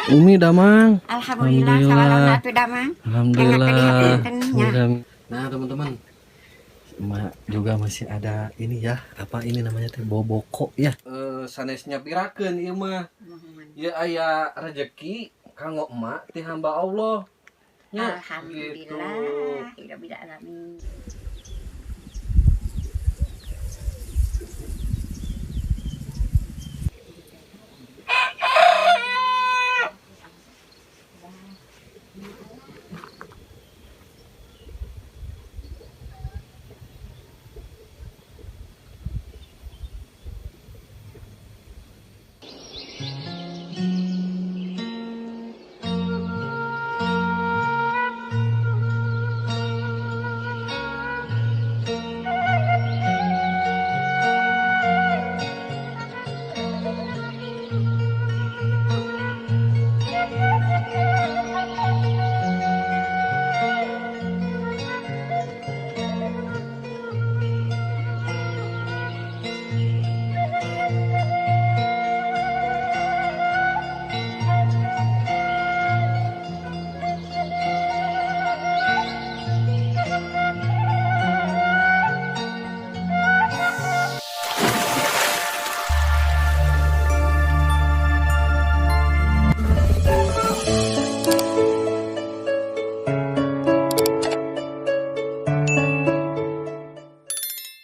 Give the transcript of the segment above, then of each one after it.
Umi damang. Alhamdulillah, sawalona atuh damang. Alhamdulillah. Nya. Nah, teman-teman, Emak juga masih ada ini ya, apa ini namanya teh, boboko ya. Sanes nyapirakeun ieu mah. Ya, aya rezeki kanggo emak ti hamba Allah. Ya, gitu. Alhamdulillah, rabbil alamin.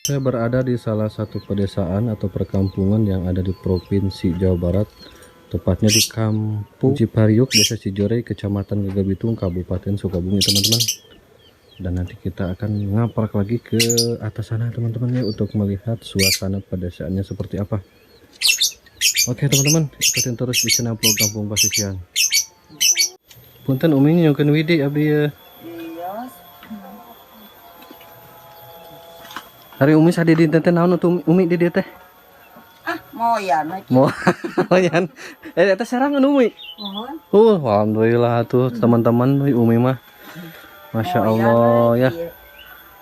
Saya berada di salah satu pedesaan atau perkampungan yang ada di Provinsi Jawa Barat, tepatnya di Kampung Cipariuk, Desa Cijorey, Kecamatan Gegerbitung, Kabupaten Sukabumi, teman-teman. Dan nanti kita akan ngaprak lagi ke atas sana, teman-teman ya, untuk melihat suasana pedesaannya seperti apa. Oke, teman-teman, ikutin terus di channel Vlog Kampung Pasisian. Punten Umi, nyungkeun widi abdi ya. Hari Umi sadi dinten teh naon atuh Umi di dieu teh? Ah, moyan we. Mau moyan. Eh, eta serang anu Umi. Mohon. Alhamdulillah tuh teman-teman Umi mah. Masya Allah ya.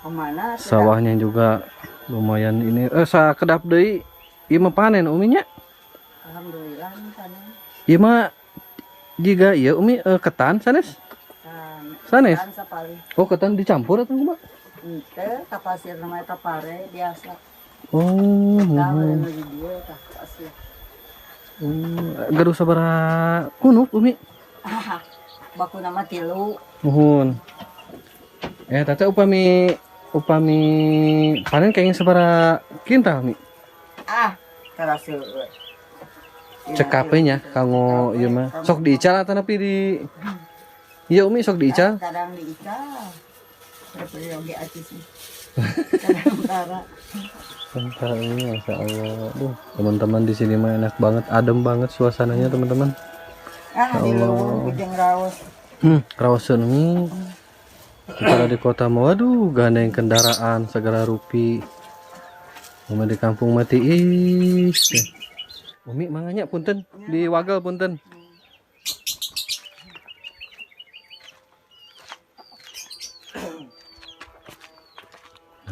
Kemana? Sawahnya juga lumayan ini. Sakedap deui ieu mah panen Uminya. Alhamdulillah nih panen. Ieu mah jiga ieu Umi, ketan sanes? Sanes. Ketan sapali. Oh, ketan dicampur atau kumaha? Ente ka pasir nama eta pare biasa. Oh, Tah muhun. bade di dieu tah pasir. Oh, gaduh sabaraha kunup Umi? Baku nama 3. Muhun. Tata upami panen kayaknya sabaraha kintal Mi? Ah, tara seueur. Cekap nya kanggo ieu mah. Sok diical atanapi di Iya Umi, sok diical. Kadang diical. Tapi oge acis sih. Kadang tara. Bentar ini, Masya Allah. Duh, teman-teman di sini mah enak banget, adem banget suasananya teman-teman. Ah, di Allah. leuweung jeung raos. Raoseun Umi. Kalau di kota mah, waduh, gandeng kendaraan segala rupi. Umi di kampung mati ih. Umi manganya punten di wagel punten.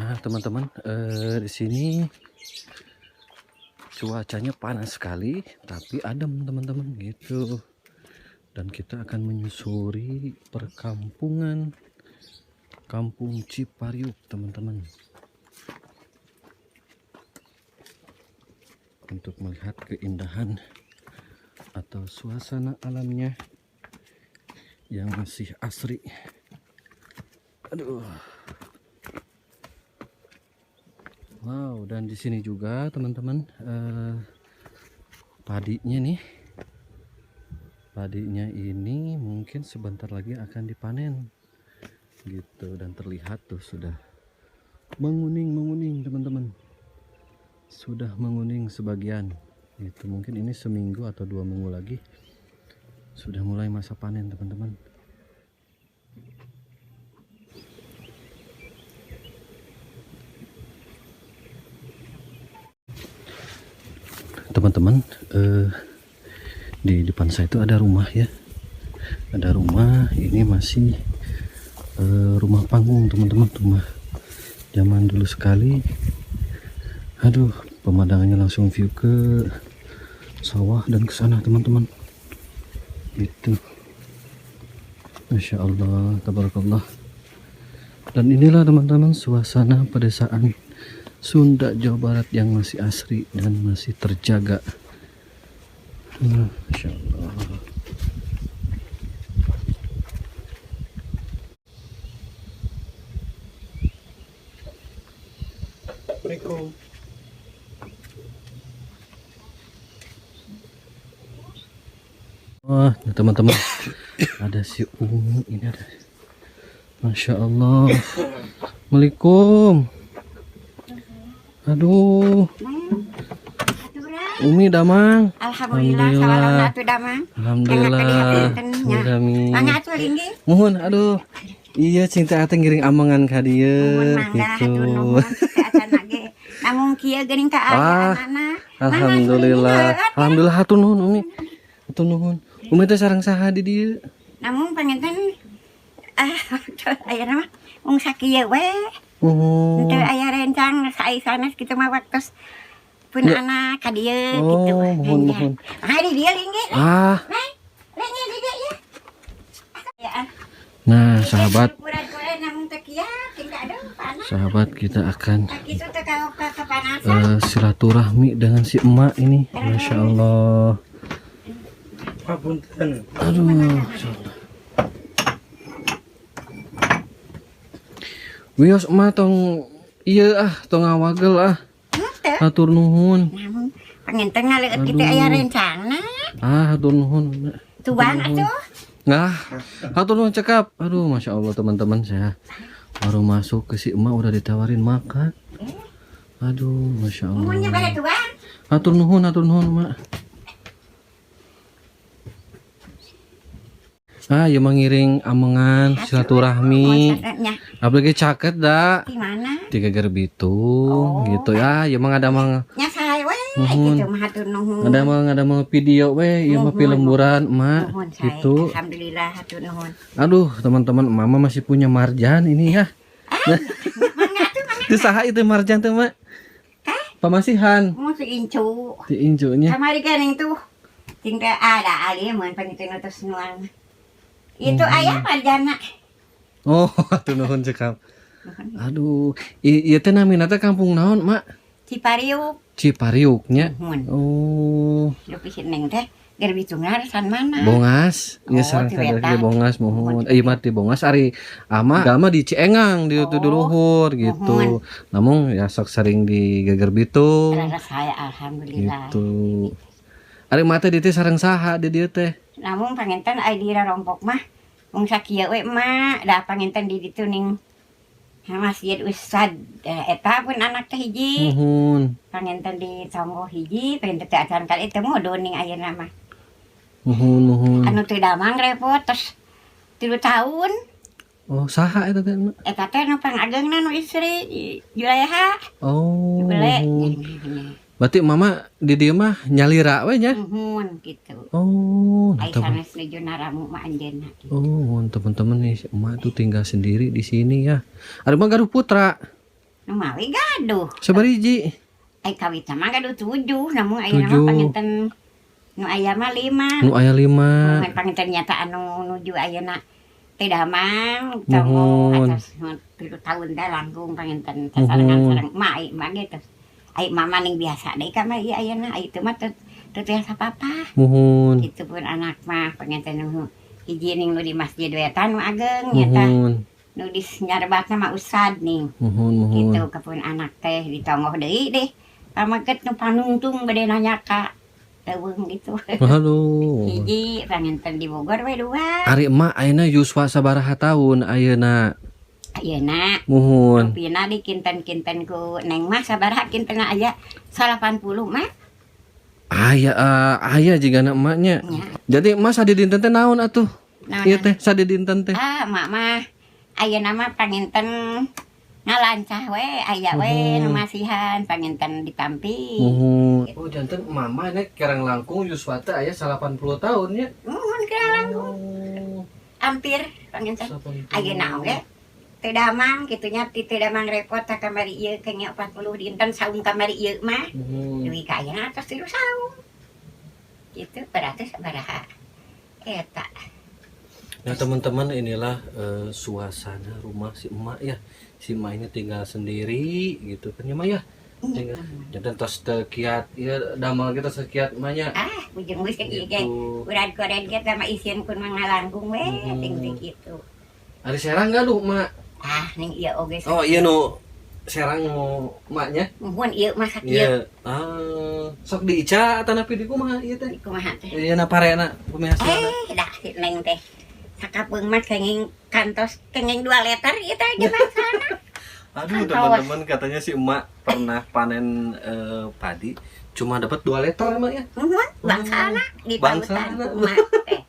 Nah, teman-teman, di sini cuacanya panas sekali, tapi adem teman-teman gitu. Dan kita akan menyusuri perkampungan Kampung Cipariuk, teman-teman, untuk melihat keindahan atau suasana alamnya yang masih asri. Aduh. Wow, dan di sini juga teman-teman, padinya nih. Padinya ini mungkin sebentar lagi akan dipanen gitu, dan terlihat tuh sudah menguning-menguning teman-teman. Sudah menguning sebagian. Itu mungkin ini seminggu atau 2 minggu lagi sudah mulai masa panen teman-teman. Teman-teman, di depan saya itu ada rumah ya. Ada rumah, ini masih rumah panggung teman-teman, rumah zaman dulu sekali. Aduh, pemandangannya langsung view ke sawah dan ke sana teman-teman. Itu. Masya Allah, tabarakallah. Dan inilah teman-teman suasana pedesaan Sunda Jawa Barat yang masih asri dan masih terjaga. Masya Allah. Assalamualaikum. Wah, nah teman-teman, ada si Umi ini ada. Masya Allah. Assalamualaikum. Aduh, Umi damang. Alhamdulillah, sawalana atuh damang. Alhamdulillah. Alhamdulillah. Mangga atuh linggih. Mohon, aduh. Iya, cinta ate ngiring amengan ka dieu Nuhun mangga gitu. hatur nuhun teh acan ge. Namung kieu geuning Ah, kaayaan. Alhamdulillah. Alhamdulillah hatur nuhun Umi. Hatur nuhun. Umi teh sareng saha di dieu? Namung panginten ah ayeuna mah mung sakieu we. Oh. Henteu aya rencang sae sanes kitu mah waktos pun Ya. anak ka dieu Oh, kitu. mohon, mohon. Ah di dieu linggih. Ah, Linggih di dieu ya. Ya. nah sahabat, Kurang-kurang namung teu kieu, tinggal aduh panas. sahabat kita akan Kitu teh ka kepanasan. silaturahmi dengan si emak ini. Masya Allah. Papunten. Aduh, Masya Allah. Wios emak tong iya ah, tong ngawagel ah. Henteu. Hatur nuhun. Namung panginten ngaleueut kitu aya rencana. Ah, hatur nuhun. Emak. Tuang atuh. Nah, hatur nuhun cekap. Aduh, Masya Allah teman-teman saya baru masuk ke si emak udah ditawarin makan. Aduh, Masya Allah. Muhunnya bare tuang. Hatur nuhun, Mak. Ah, ieu mah ngiring amengan silaturahmi. Nya, Apalagi caket da. di mana? Ti Gegerbitung gitu ya. Ieu mah ngadamel Nya sae we Nuhun. kitu mah hatur nuhun. ngadamel video we, ieu mah pilemburan emak Nuhun sae. gitu. Alhamdulillah hatur nuhun. Aduh, teman-teman, mama masih punya marjan ini ya. Mangga atuh mangga. Itu saha itu marjan tuh, Mak? Pamasihan. Mun si incu. Di injunya. Kamari geuning tuh. Tinggal ada ali mun pangitu tos nuang. Itu aya marjana. Oh, hatur nuhun cekap. Aduh, ieu teh namina teh kampung naon, Mak? Cipariuk. Cipariuknya. Nuhun. Oh, Dupi si Neng teh Gerbitung san mana? Bongas. Ieu Oh, sareng di sadar Wetan. di Bongas mohon. Eh, mah di Bongas ari ama gama di Ciengang di itu Oh, di luhur gitu. Namun ya sok sering di Gegerbitung Rara saya alhamdulillah. gitu. Ari mah teh di teh sareng saha di dieu teh? Namun panginten ai di rompok mah mung sakieu we emak da panginten di ditu ning Masjid Ustad eta pun anak teh hiji Muhun. panginten di tonggo hiji panginten teh acan kali teu mudun ning ayeuna mah Muhun, muhun. anu teu damang repot terus 3 tahun Oh, saha eta teh, Mak? eta teh nu pangageungna nu istri Juleha Oh, bele muhun. Berarti mama di dieu mah nyalira we nya? nuhun gitu Oh, nah, ai teman. sanes nuju naramu mah anjeunna gitu. Oh, teman-teman nih, si emak tuh tinggal sendiri di sini ya. Ada mah gaduh putra, Nu mawi gaduh sabariji. ai kawita mah gaduh 7 namun ayeuna mah 7. panginten nu aya mah 5 Nu aya 5. Mun panginten nyata anu nuju ayeuna teu damang tonggo Nuhun. atas 3 tahun dah langkung panginten sasarengan Nuhun. sareng emak ai emak ge tos ai mama ning biasa deui ka mah ieu ayeuna ai teu mah teu teu tiasa apa-apa Muhun. kitu pun anak mah panginten nu hiji ning nu di masjid wetan nu ageng nyata Muhun. nu di nyarebatna mah usad ning Muhun, muhun. gitu kepun anak teh ditonggoh deui deh pamaget nu panungtung bade nanya ka leuweung gitu Aduh. hiji panginten di Bogor we dua Ari emak ayeuna yuswa sabaraha tahun ayeuna? ayeuna Muhun. rupina di kinten-kinten ku neng mah sabaraha kinten aya 80 mah Aya aya jigana emaknya. nya Jadi emak sadidinten teh naon atuh? Naon Ieu teh sadidinten teh. ah mak mah ayeuna mah panginten ngalancah we aya we nu masihan panginten ditampi. Muhun. Oh, janten mama ini kirang langkung yuswa teh aya 80 tahun ya. Muhun kirang langkung Oh, hampir panginten 80. ayeuna oge teu damang kitu nya ti teu damang repot ta kamari ieu ke nya 40 dinten saung kamari ieu mah Muhun. dugi ka ayeuna atos tilu saung gitu berarti sabaraha Eta. Nah teman-teman, inilah suasana rumah si emak ya. Si emak ini tinggal sendiri gitu kan ya, Mak, ya. Tinggal jadi tos teu kiat ya, damel kita sekiat emaknya. Ah, ujung geus ieu ge. Gitu. Urad-kured ge sama isieun kun mangalangkung we ting teh kitu. Ada serang gaduh, Mak? Ah, ning ieu oge. Oh iya, nu serang nu emaknya. Muhun ieu mah sakieu. Iya. Ah, sok diica atanapi di kumaha ieu teh? Kumaha teh? Iya na parena pemihasilna. Eh, dah si Neng teh. Sakapeung mah kenging kantos kenging 2 liter ieu teh gimana sana. Aduh, Kantos. Teman-teman, katanya si emak pernah panen padi cuma dapat 2 liter, emak ya. Muhun bangsana di Bangsana. pautan kumaha teh.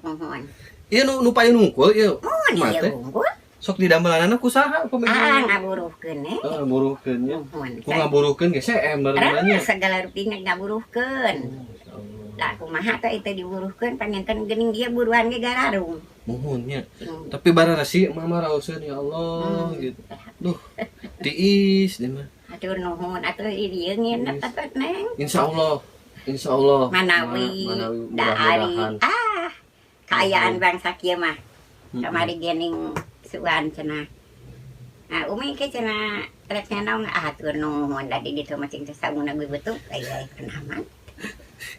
Muhun. Iya nu nu payun hungkul ieu. Muhun Emak ieu teh. unggul. Sok didamelanana ku saha Ah, pemihasilna? ngaburuhkeun eh. Heeh, buruhkeun nya. Muhun. Ku ngaburuhkeun ge seem barengannya. Segala rupinya ngaburuhkeun. Lah kumaha teh itu diburuhkeun, panginten geuning dia buruan ge gararung. Muhun nya. Tapi bararesi mama raoseun, ya Allah gitu. Duh. Tiis dia mah. Atur nuhun atuh di dieu nginep atuh, Neng. Insyaallah. Insyaallah. Manawi, Manawi da ari mudah-mudahan. ah kaayaan bangsa kieu mah. Kamari gening suan cenah. Nah, umi ke cenah rek nanaon, ah atur nuhun da di ditu mah cing teh saungna gue betul aya kenaman.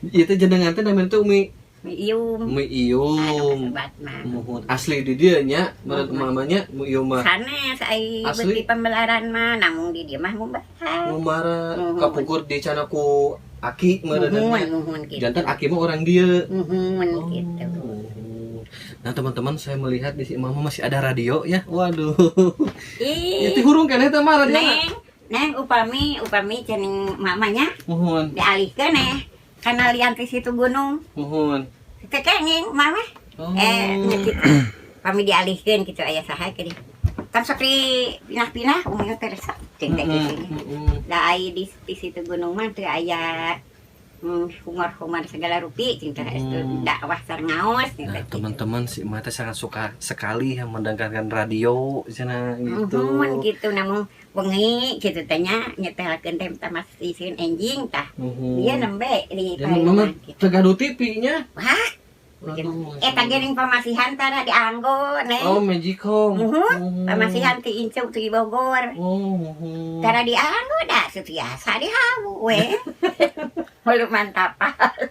Ieu teh jenengan teh namanya teh Umi Mi Ium. Umi Ium. Sebat mah. Muhun asli di dieu nya, menurut mamanya Umi Ium mah. Sanes ai Asli? beuki pembelaran mah, namung di dieu mah ngumbara. Ngumbara. Muhun. Kapungkur di ku aki Muhun meureunna. muhun kitu. Janten aki mah orang dieu. Muhun kitu. Oh. Nah teman-teman, saya melihat di si mama masih ada radio ya. Waduh. Ih, Itu hurung keneh teh mah radio. Neng, Neng, upami upami cening mamanya Muhun, dialihkeun eh kana lian ti situ gunung. Muhun. Teu kenging mama. Oh. Eh, nya kitu. Pami dialihkeun kitu aya saha ke di. Kan sok di pindah-pindah umi teh resep cing teh kitu. Da ai di situ gunung mah teu aya humor-humor segala rupi cing teh dakwah sareng ngaos cing Nah, teh kitu. teman-teman, si emak teh sangat suka sekali yang mendengarkan radio cenah gitu. Muhun gitu, namun wengi gitu teh nya nyetelkeun teh tamas isieun enjing tah. Muhun. Dia nembe di Dan mama payunan gitu. teu gaduh TV nya. Wah, Aduh, eta geuning pamasihan tara dianggo, Neng. Oh, Magicom. Muhun, Muhun. pamasihan ti incu ti Bogor. Oh, muhun. Tara dianggo da setiasa dihawu we. Hulu mantap.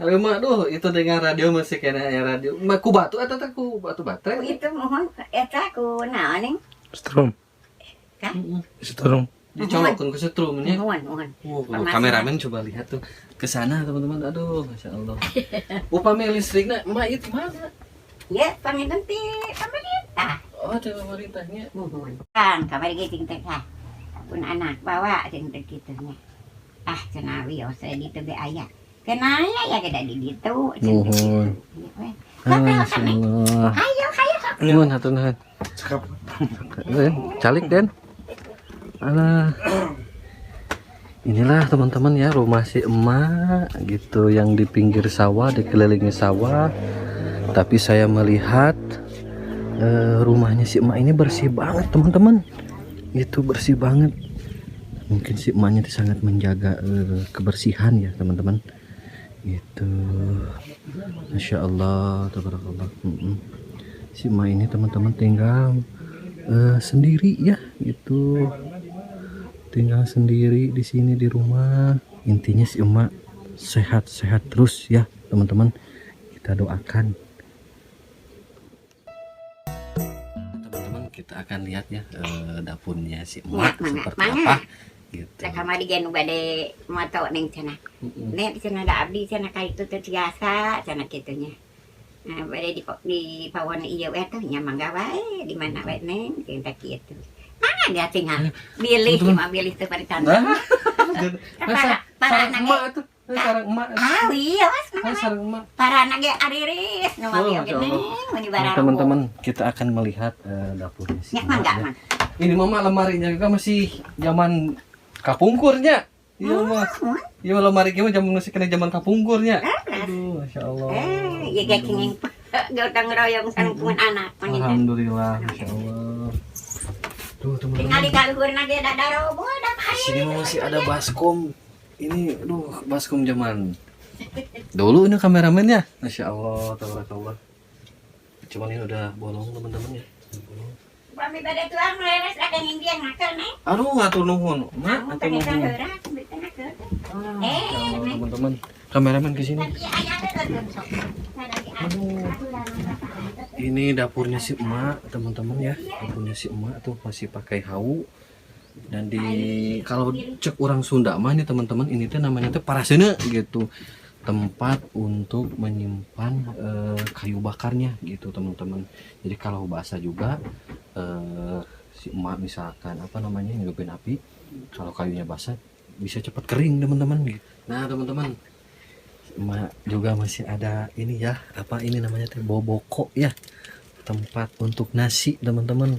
Aduh, mak, duh, itu dengan radio masih kena ya radio. Mak ku batu atau teh ku batu baterai? Itu muhun eta ku naon, Neng? Strom. Kah? Heeh. Strom. Dicolokkeun ke setrum nya. Muhun, muhun. Wow, Pamasihan. Kameramen coba lihat tuh ke sana, teman-teman. Aduh, masya Allah. Upami listriknya, emak itu mana? Ya, panginten ti pemerintah. Oh, ada pemerintahnya. Muhun. Kang, kamari ge cing teh kah. Pun anak bawa cing teh kitu nya. Ah, cenah wios di ditu ge aya. Kenaya ya ge da di ditu cing teh Muhun. kitu. Ieu we. Sok, sok, Neng. Allah. Hayo, hayo sok. Nuhun, hatur nuhun. Cakap. Den, calik Den. Alah. Inilah teman-teman ya, rumah si emak gitu yang di pinggir sawah, dikelilingi sawah. Tapi saya melihat rumahnya si emak ini bersih banget, teman-teman. Itu bersih banget. Mungkin si emaknya sangat menjaga kebersihan ya, teman-teman. Gitu. Masya Allah, tabarakallah. Si emak ini, teman-teman, tinggal sendiri ya gitu, tinggal sendiri di sini di rumah. Intinya si emak sehat-sehat terus ya, teman-teman, kita doakan. Teman-teman, kita akan lihat ya dapurnya si emak Mangga, seperti mangga. apa gitu. Lah kamari ge nu bade moto, Neng, cenah. Nek cenah da abdi cenah ka itu teu tiasa cenah kitu nya. Nah, bade di pawon ieu we teh nya mangga wae di mana wae, Neng, cing teh kitu. Mangga dia tinggal bilih Teman-teman. mah bilih teu bari tanda. Nah, Para para sareng emak tuh, sareng emak. Ah, wios. Ah, sareng emak. Para ge ariris nu mah Oh, oge, Masya Neng, Allah. mun di Nah, barang. teman-teman, kita akan melihat dapurnya si Nya emak mangga ya. mah. Ini mama lemarinya juga masih zaman kapungkurnya. Iya mah. Iya lemari kieu mah zaman masih kena zaman kapungkurnya. Aduh, masya Allah. Eh, ieu ge kenging gotong royong sareng pun anak panginten. Alhamdulillah, masya Allah. Tuh teman-teman. Tingali ka luhurna ge da darobo da Di sini mah masih ada baskom. Ini, duh, baskom zaman dulu ini, kameramennya. Masya Allah, tabarakallah. Cuman ini udah bolong, teman-teman ya. Udah bolong. Upami bade tuang leres akan dia ngakeun neng. Aduh, hatur nuhun. Mak, hatur Pengen nuhun. heureuh ngakeun. Eh, Ya Allah, teman-teman. Kameramen ke sini. Tadi aya teh sok. Aduh. Ini dapurnya si emak, teman-teman ya. Dapurnya si emak tuh masih pakai hawu. Dan di kalau cek orang Sunda mah ini, teman-teman, ini tuh namanya tuh paraseuneu gitu. Tempat untuk menyimpan kayu bakarnya gitu, teman-teman. Jadi kalau basah juga si emak misalkan apa namanya ngidupin api, kalau kayunya basah bisa cepat kering, teman-teman gitu. Nah, teman-teman, emak juga masih ada ini ya, apa ini namanya teh, boboko ya, tempat untuk nasi, teman-teman.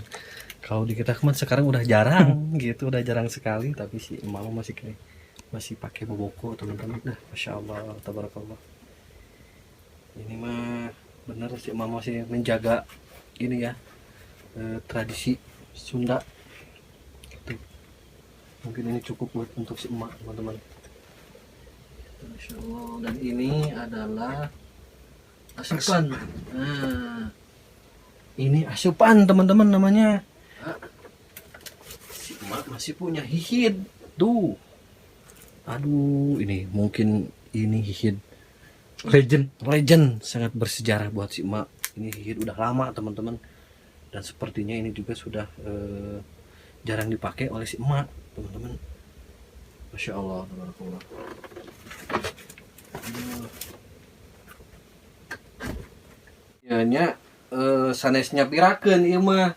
Kalau di kita kemana sekarang udah jarang gitu, udah jarang sekali, tapi si emak mah masih kayak masih pakai boboko, teman-teman. Nah, masya Allah, tabarakallah, ini mah bener si emak masih menjaga ini ya, tradisi Sunda gitu. Mungkin ini cukup buat untuk si emak, teman-teman. Masya Allah. Dan ini adalah asupan. Nah, ini asupan, teman-teman, namanya. Si emak masih punya hihid. Tuh. Aduh, ini mungkin ini hihid Legend. Legend, sangat bersejarah buat si emak. Ini hihid udah lama, teman-teman. Dan sepertinya ini juga sudah jarang dipakai oleh si emak, teman-teman. Masya Allah, tabarakallah. Aduh. Ya nya sanes nyapirakeun ieu mah.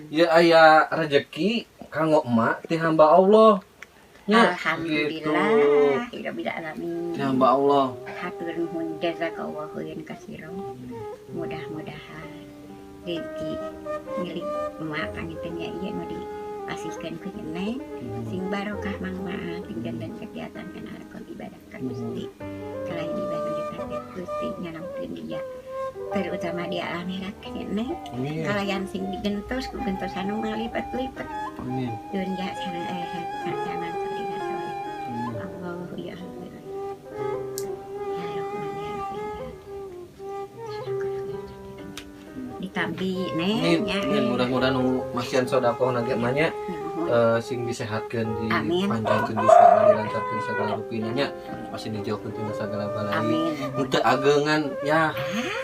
Ya aya rezeki kanggo emak ti hamba Allah. Nya, gitu. Alhamdulillah, Rabbil alamin. Ti hamba Allah. Hatur nuhun, jazakallahu khairan katsira. Mudah-mudahan rezeki milik emak panginten nya ieu nu dipasihkeun ku neng sing barokah mangfaat dan kegiatan kana lakon ibadah ka Gusti. Kalayan ibadah ditarget Gusti nyanamkeun dia terutama di alam akhirat ka neng. Amin. Kalayan sing digentos ku gentosan nu ngalipet-lipet. Amin. Dunia sareng akhirat jangan soleh soleh. Amin. Allah ya Allah ya Rahman ya Rahim ya ditambi neng Amin. ya. Amin. Mudah-mudahan nu masihan sodakoh na ge nya Nuhun. Sing disehatkeun, Amin. dipanjangkeun yuswana, dilancarkeun segala rupina nya, masih dijauhkeun tina segala balai. Amin. Henteu ageungan ya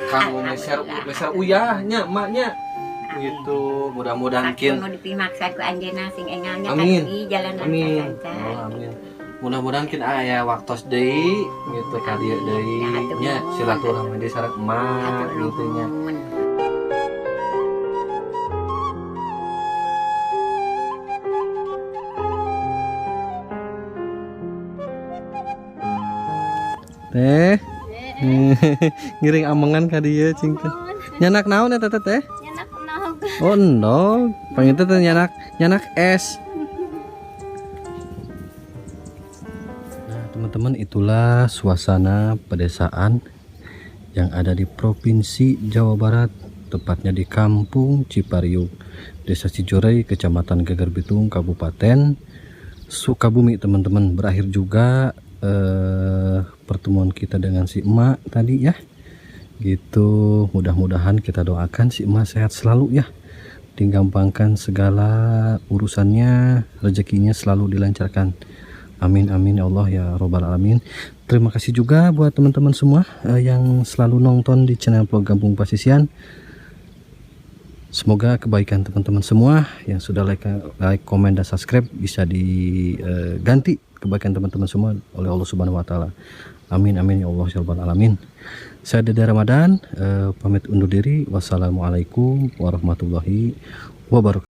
kanggo meser meser uyah nya emaknya gitu, mudah-mudahan kin Aku mau dipimaksa ku anjeunna sing engalnya Amin. kan di jalan Amin. lancar. Oh, amin. Mudah-mudahan kin aya waktos deui gitu ka dieu deui Ya, atuh nya nuhun. silaturahmi deui sareng emak Hatur gitu nya. nuhun. Teh, ngiring amengan ka dieu cing teh. Nyandak naon eta teh teh? Nyandak endog. Oh, endog. Panginten teh nyandak nyandak es. Nah, teman-teman, itulah suasana pedesaan yang ada di Provinsi Jawa Barat, tepatnya di Kampung Cipariuk, Desa Cijorey, Kecamatan Gegerbitung, Kabupaten Sukabumi, teman-teman. Berakhir juga pertemuan kita dengan si emak tadi ya. Gitu, mudah-mudahan kita doakan si emak sehat selalu ya. Digampangkan segala urusannya, rezekinya selalu dilancarkan. Amin amin ya Allah ya robbal alamin. Terima kasih juga buat teman-teman semua yang selalu nonton di channel Vlog Kampung Pasisian. Semoga kebaikan teman-teman semua yang sudah like, like, komen dan subscribe bisa diganti kebaikan teman-teman semua oleh Allah Subhanahu wa taala. Amin amin ya Allah ya rabbal alamin. Saya Dede Ramadan pamit undur diri. Wassalamualaikum warahmatullahi wabarakatuh.